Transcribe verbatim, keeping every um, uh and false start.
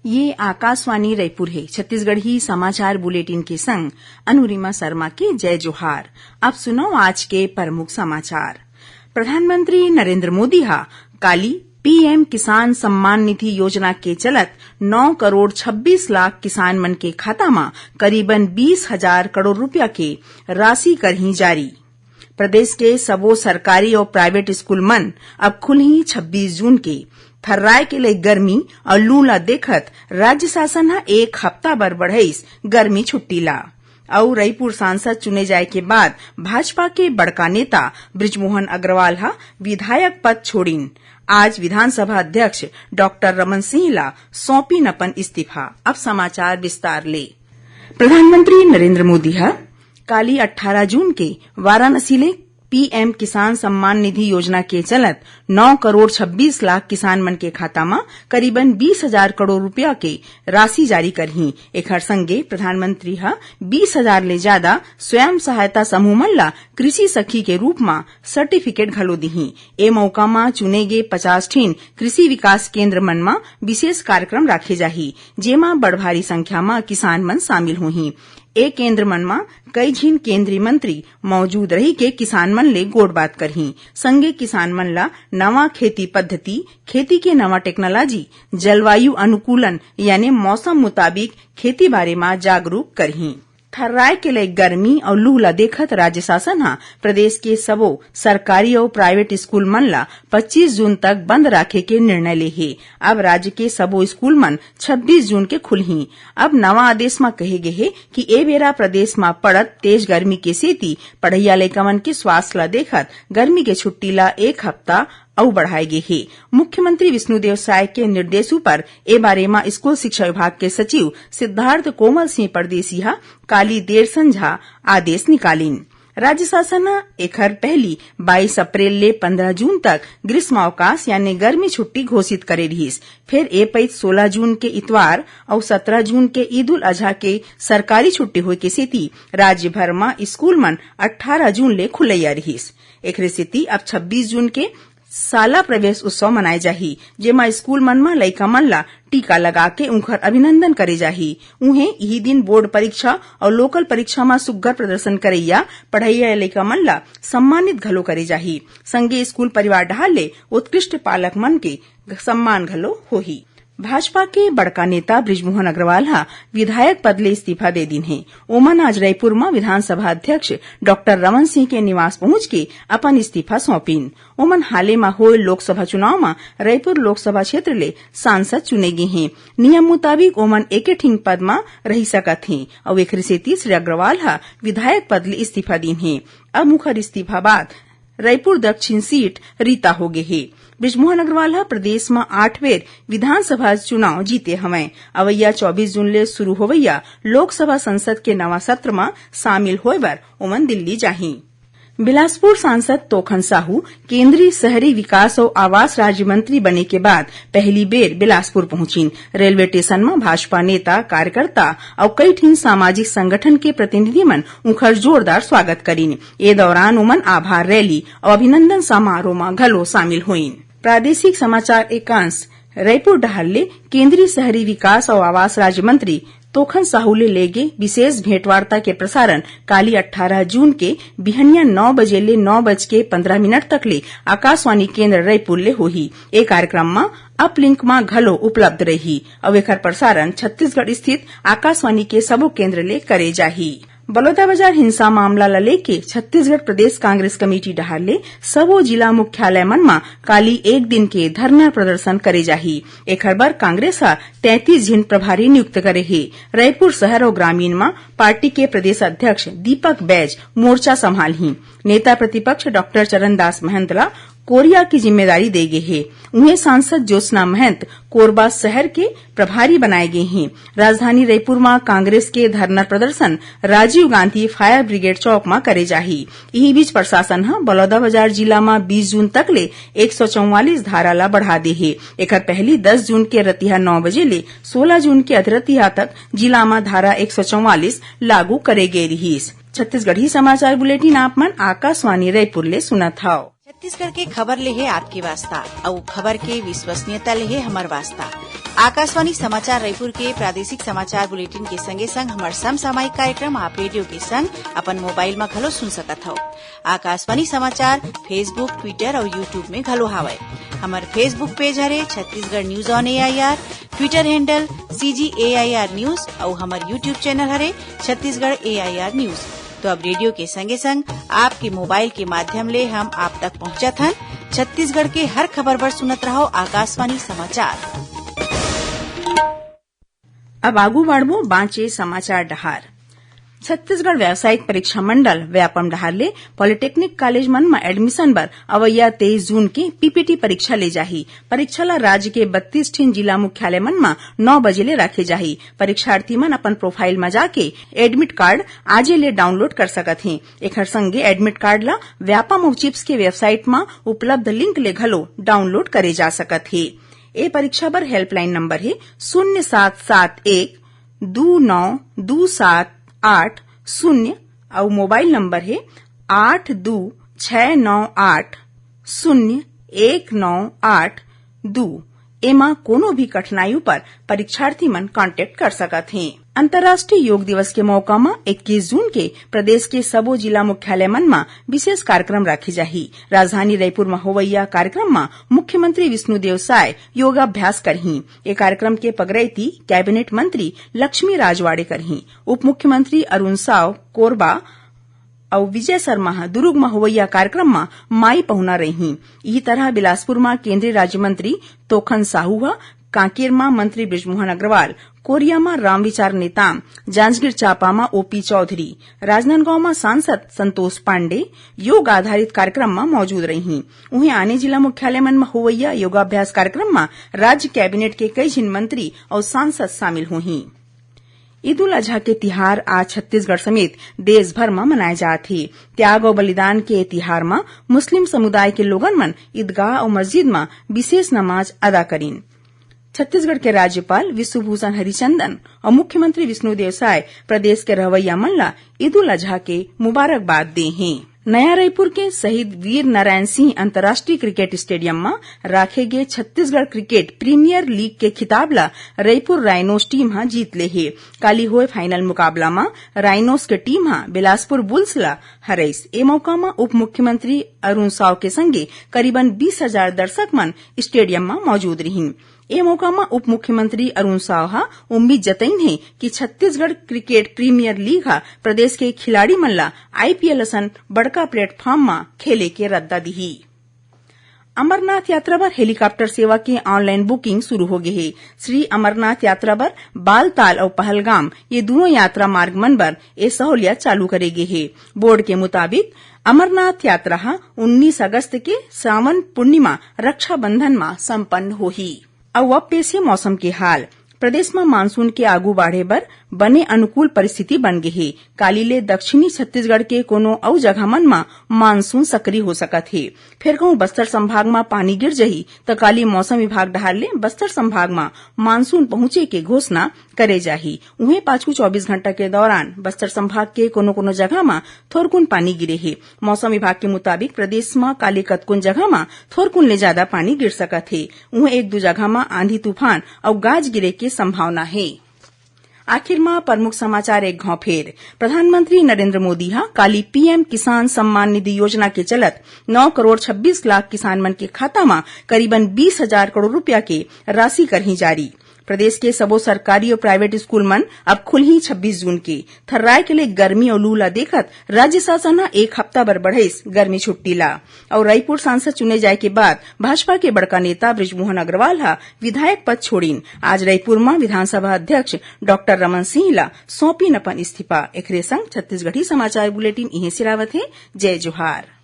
ये आकाशवाणी रायपुर हे। छत्तीसगढ़ी समाचार बुलेटिन के संग अनुरिमा शर्मा के जय जोहार। अब सुनव आज के प्रमुख समाचार। प्रधानमंत्री नरेंद्र मोदी ह काली पीएम किसान सम्मान निधि योजना के चलत नौ करोड़ छब्बीस लाख किसान मन के खाता म करीबन बीस हजार करोड़ रुपया के राशि करही जारी। प्रदेश के सबो सरकारी अउ प्राइवेट स्कूल मन अब खुलही छब्बीस जून के। थर्राए के लइक गर्मी अउ लू ला देखत राज्य शासन ह एक हफ्ता बर बढ़ाइस गर्मी छुट्टी ला। अउ रईपुर सांसद चुने जाए के बाद भाजपा के बड़का नेता बृजमोहन अग्रवाल ह विधायक पद छोड़िन। आज विधानसभा अध्यक्ष डॉक्टर रमन सिंह ला सौंपिन अपन इस्तीफा। अब समाचार विस्तार ले। प्रधानमंत्री नरेंद्र मोदी ह काली अट्ठारह जून के वाराणसी ले पीएम किसान सम्मान निधि योजना के चलत नौ करोड़ छब्बीस लाख किसान मन के खाता म करीबन बीस हजार करोड़ रुपया के राशि जारी करही। एखर संगे प्रधानमंत्री ह बीस हजार ले जादा स्वयं सहायता समूह मन ला कृषि सखी के रूप म सर्टिफिकेट घलो दिही। ए मौका म चुने गे पचास ठिन कृषि विकास केंद्र मन म विशेष कार्यक्रम राखे जाही, जेमा बड़ भारी संख्या म किसान मन शामिल होही। ए केंद्र मन म कई झिन केंद्रीय मंत्री मौजूद रही के किसान मन ले गोठ बात करही। संगे किसान मन ला नवा खेती पद्धति, खेती के नवा टेक्नोलॉजी, जलवायु अनुकूलन यानी मौसम मुताबिक खेती बारे म जागरूक करही। थर्राए के लइक गर्मी अउ लू ला देखत राज्य शासन ह प्रदेश के सबो सरकारी अउ प्राइवेट स्कूल मन ला पच्चीस जून तक बंद राखे के निर्णय ले हे। अब राज्य के सबो स्कूल मन छब्बीस जून के खुलही। अब नवा आदेश म कहे गे हे कि ए बेरा प्रदेश म पड़त तेज गर्मी के सेती पढ़इया लइका मन के स्वास्थ्य ला देखत गर्मी के छुट्टी ला एक हफ्ता अउ बढ़ाए गे हे। मुख्यमंत्री विष्णुदेव साय के निर्देश उपर ए बारे म स्कूल शिक्षा विभाग के सचिव सिद्धार्थ कोमल सिंह परदेसी ह काली देर संझा आदेश निकालिन। राज्य शासन ह एखर पहली बाईस अप्रैल ले पन्द्रह जून तक ग्रीष्मावकाश यानी गर्मी छुट्टी घोषित करे रिहिस। फेर ए पइत सोलह जून के इतवार अउ सत्रह जून के ईद उल अजहा के सरकारी छुट्टी होए के सेती राज्य भर म स्कूल मन अट्ठारह जून ले खुलैया रिहिस। एखरे सेती अब छब्बीस जून के शाला प्रवेश उत्सव मनाए जाही, जेमा स्कूल मन म लइका मन ला टीका लगा के उंखर अभिनंदन करे जाही। उहें, इही दिन बोर्ड परीक्षा अउ लोकल परीक्षा म सुग्घर प्रदर्शन करइया पढ़इया लइका मन ला सम्मानित घलो करे जाही। संगे स्कूल परिवार डहार ले उत्कृष्ट पालक मन के सम्मान घलो होही। भाजपा के बड़का नेता बृजमोहन अग्रवाल ह विधायक पद ले इस्तीफा दे दिन हे। ओमन आज रईपुर म विधानसभा अध्यक्ष डॉक्टर रमन सिंह के निवास पहुंच के अपन इस्तीफा सौंपिन। ओमन हाले म होए लोकसभा चुनाव म रईपुर लोकसभा क्षेत्र ले सांसद चुने गे हें। नियम मुताबिक ओमन एके ठिन पद म रहि सकत हें अउ एखरे सेती श्री अग्रवाल ह विधायक पद ले इस्तीफा दीन हे। अब उंखर इस्तीफा बाद रईपुर दक्षिण सीट रिता होगे हे। बृजमोहन अग्रवाल ह प्रदेश म आठ बेर विधानसभा चुनाव जीते हवंय। अवइया चौबीस जून ले शुरू होवइया लोकसभा संसद के नवा सत्र म शामिल होय बर ओमन दिल्ली जाहीं। बिलासपुर सांसद तोखन साहू केंद्रीय शहरी विकास अउ आवास राज्य मंत्री बने के बाद पहली बेर बिलासपुर पहुंचिन। रेलवे स्टेशन म भाजपा नेता, कार्यकर्ता अउ कई ठिन सामाजिक संगठन के प्रतिनिधि मन उंखर जोरदार स्वागत करिन। ए दौरान उमन आभार रैली अउ अभिनंदन समारोह म घलो शामिल होइन। प्रादेशिक समाचार एकांश रईपुर डहार ले केंद्रीय शहरी विकास अउ आवास राज्य मंत्री तोखन साहू ले लेगे विशेष भेंटवार्ता के प्रसारण काली अट्ठारह जून के बिहनिया नौ बजे ले नौ बज के पन्द्रह मिनट तक ले आकाशवाणी केंद्र रईपुर ले होही। ए कार्यक्रम म अपलिंक म घलो उपलब्ध रही अउ एखर प्रसारण छत्तीसगढ़ स्थित आकाशवाणी के सबो केंद्र ले करे जाही। बलौदाबाजार हिंसा मामला ल लेके छत्तीसगढ़ प्रदेश कांग्रेस कमेटी डहार ले सबो जिला मुख्यालय मन म काली एक दिन के धरना प्रदर्शन करे जाही। एखर बर कांग्रेस ह तैंतीस झिन प्रभारी नियुक्त करे हे। रईपुर शहर अउ ग्रामीण म पार्टी के प्रदेश अध्यक्ष दीपक बैज मोर्चा संभालही। नेता प्रतिपक्ष डॉक्टर चरणदास महंत ल कोरिया के जिम्मेदारी दे गे हे। उहें सांसद ज्योत्सना महंत कोरबा शहर के प्रभारी बनाए गे हें। राजधानी रईपुर म कांग्रेस के धरना प्रदर्शन राजीव गांधी फायर ब्रिगेड चौक म करे जाही। इही बीच प्रशासन ह बलौदाबाजार जिला म बीस जून तक ले एक सौ चौवालीस धारा ला बढ़ा दे हे। एखर पहली दस जून के रतिहा नौ बजे ले सोलह जून के अधरतिहा तक जिला म धारा एक सौ चौवालीस लागू करे गे रिहिस। छत्तीसगढ़ी समाचार बुलेटिन आप मन आकाशवाणी रईपुर ले सुनत हव। छत्तीसगढ़ के खबर ले हे आपके वास्ता, अउ खबर के विश्वसनीयता ले हे हमर वास्ता। आकाशवाणी समाचार रायपुर के प्रादेशिक समाचार बुलेटिन के संगे संग हमर समसामयिक कार्यक्रम आप रेडियो के संग अपन मोबाइल म घलो सुन सकत हव। आकाशवाणी समाचार Facebook, Twitter अउ YouTube में घलो हावय। हमर Facebook पेज हरे Chhattisgarh news on AIR, Twitter handle CG AIR news अउ हमर YouTube चैनल हरे छत्तीसगढ़ एआईआर न्यूज। तो अब रेडियो के संगे संग आपके मोबाइल के माध्यम ले हम आप तक पहुंचत हन। छत्तीसगढ़ के हर खबर बर सुनत रहव आकाशवाणी समाचार। अब आगू बाढ़बो बांचे समाचार डहार। छत्तीसगढ़ व्यावसायिक परीक्षा मंडल, व्यापम डहार ले पॉलिटेक्निक कॉलेज मन म एडमिशन बर अवइया तेईस जून के पीपीटी परीक्षा ले जाही। परीक्षा ला राज्य के बत्तीस ठिन जिला मुख्यालय मन म नौ बजे ले राखे जाही। परीक्षार्थी मन अपन प्रोफाइल म जाके एडमिट कार्ड आजे ले डाउनलोड कर सकत हें। एखर संगे एडमिट कार्ड ला व्यापम अउ चिप्स के वेबसाइट म उपलब्ध लिंक ले घलो डाउनलोड करे जा सकत हे। ए परीक्षा बर हेल्पलाइन नंबर हे शून्य सात सात एक दू नौ दू सात आठ शून्य अउ मोबाइल नंबर हे आठ दू छह नौ आठ शून्य एक नौ आठ दू। एमा कोनो भी कठिनाई उपर परीक्षार्थी मन कॉन्टैक्ट कर सकत हें। अंतर्राष्ट्रीय योग दिवस के मौका म इक्कीस जून के प्रदेश के सबो जिला मुख्यालय मन म विशेष कार्यक्रम राखे जाही। राजधानी रायपुर म होवइया कार्यक्रम म मुख्यमंत्री विष्णुदेव साय योगाभ्यास करही। ए कार्यक्रम के पगरैती कैबिनेट मंत्री लक्ष्मी राजवाड़े करही। उप मुख्यमंत्री अरुण साव कोरबा अउ विजय शर्मा ह दुरूग म होवइया कार्यक्रम म माई पहुना रहिहीं। इही तरह बिलासपुर म केंद्रीय राज्य मंत्री तोखन साहू ह, कांकेर म मंत्री बृजमोहन अग्रवाल, कोरिया म रामविचार नेताम, जांजगीर चांपा म ओपी चौधरी, राजनांदगांव म सांसद संतोष पांडे योग आधारित कार्यक्रम म मौजूद रहिहीं। उहें, आने जिला मुख्यालय मन म होवइया योगाभ्यास कार्यक्रम म राज्य कैबिनेट के कई झिन मंत्री अउ सांसद शामिल होहीं। ईद उल अजहा के तिहार आज छत्तीसगढ़ समेत देश भर म मनाए जात हे। त्याग अउ बलिदान के ए तिहार म मुस्लिम समुदाय के लोगन मन ईदगाह अउ मस्जिद म विशेष नमाज अदा करिन। छत्तीसगढ़ के राज्यपाल विश्वभूषण हरिचंदन अउ मुख्यमंत्री विष्णुदेव साय प्रदेश के रहवइया मन ला ईद उल अजहा के मुबारकबाद दे हें। नया रायपुर के शहीद वीर नारायण सिंह अंतर्राष्ट्रीय क्रिकेट स्टेडियम म राखे गे छत्तीसगढ़ क्रिकेट प्रीमियर लीग के खिताब ला रायपुर राइनोस टीम ह जीत ले हे। काली होए फाइनल मुकाबला म राइनोस के टीम ह बिलासपुर बुल्स ला हरइस। ए मौका म उप मुख्यमंत्री अरुण साव के संगे करीबन बीस हजार दर्शक मन स्टेडियम म मौजूद रिहिन। ए मौका म उप मुख्यमंत्री अरुण साव ह उम्मीद जतइन हे कि छत्तीसगढ़ क्रिकेट प्रीमियर लीग ह प्रदेश के खिलाड़ी मन ला आईपीएल असन बड़का प्लेटफॉर्म म खेले के रद्दा दिही। अमरनाथ यात्रा बर हेलीकॉप्टर सेवा के ऑनलाइन बुकिंग शुरू हो गे हे। श्री अमरनाथ यात्रा बर बालताल अउ पहलगाम, ये दूनों यात्रा मार्ग मन बर ए सहूलियत चालू करे गे हे। बोर्ड के मुताबिक, अमरनाथ यात्रा ह उन्नीस अगस्त के सावन पूर्णिमा रक्षाबंधन म संपन्न होही। अउ अब पेश हे मौसम के हाल। प्रदेश म मानसून के आगू बाढ़े बर बने अनुकूल परिस्थिति बन गे हे। काली ले दक्षिणी छत्तीसगढ़ के कोनो अउ जगह मन म मानसून सक्रिय हो सकत हे। फेर कहूं बस्तर संभाग म पानी गिर जही, त काली मौसम विभाग डहार ले बस्तर संभाग म मानसून पहुंचे के घोषणा करे जाही। उहें, पाछू चौबीस घंटा के दौरान बस्तर संभाग के कोनो-कोनो जगह म थोरकुन पानी गिरे हे। मौसम विभाग के मुताबिक, प्रदेश म काली कतकुन जगह म थोरकुन ले जादा पानी गिर सकत हे। उहें, एक दू जगह म आंधी तूफान अउ गाज गिरे के संभावना हे। आखिर म प्रमुख समाचार एक घांव फेर। प्रधानमंत्री नरेंद्र मोदी ह काली पीएम किसान सम्मान निधि योजना के चलत नौ करोड़ छब्बीस लाख किसान मन के खाता म करीबन बीस हजार करोड़ रुपया के राशि करही जारी। प्रदेश के सबो सरकारी अउ प्राइवेट स्कूल मन अब खुलही छब्बीस जून के। थर्राए के ले गर्मी अउ लू ला देखत राज्य शासन ह एक हफ्ता बर बढ़ाइस गर्मी छुट्टी ला। अउ रायपुर सांसद चुने जाए के बाद भाजपा के बड़का नेता बृजमोहन अग्रवाल ह विधायक पद छोड़िन। आज रायपुर म विधानसभा अध्यक्ष डॉक्टर रमन सिंह ला सौंपिन अपन इस्तीफा। एकरे संग छत्तीसगढ़ी समाचार बुलेटिन इहें सिरावत हे। जय जोहार।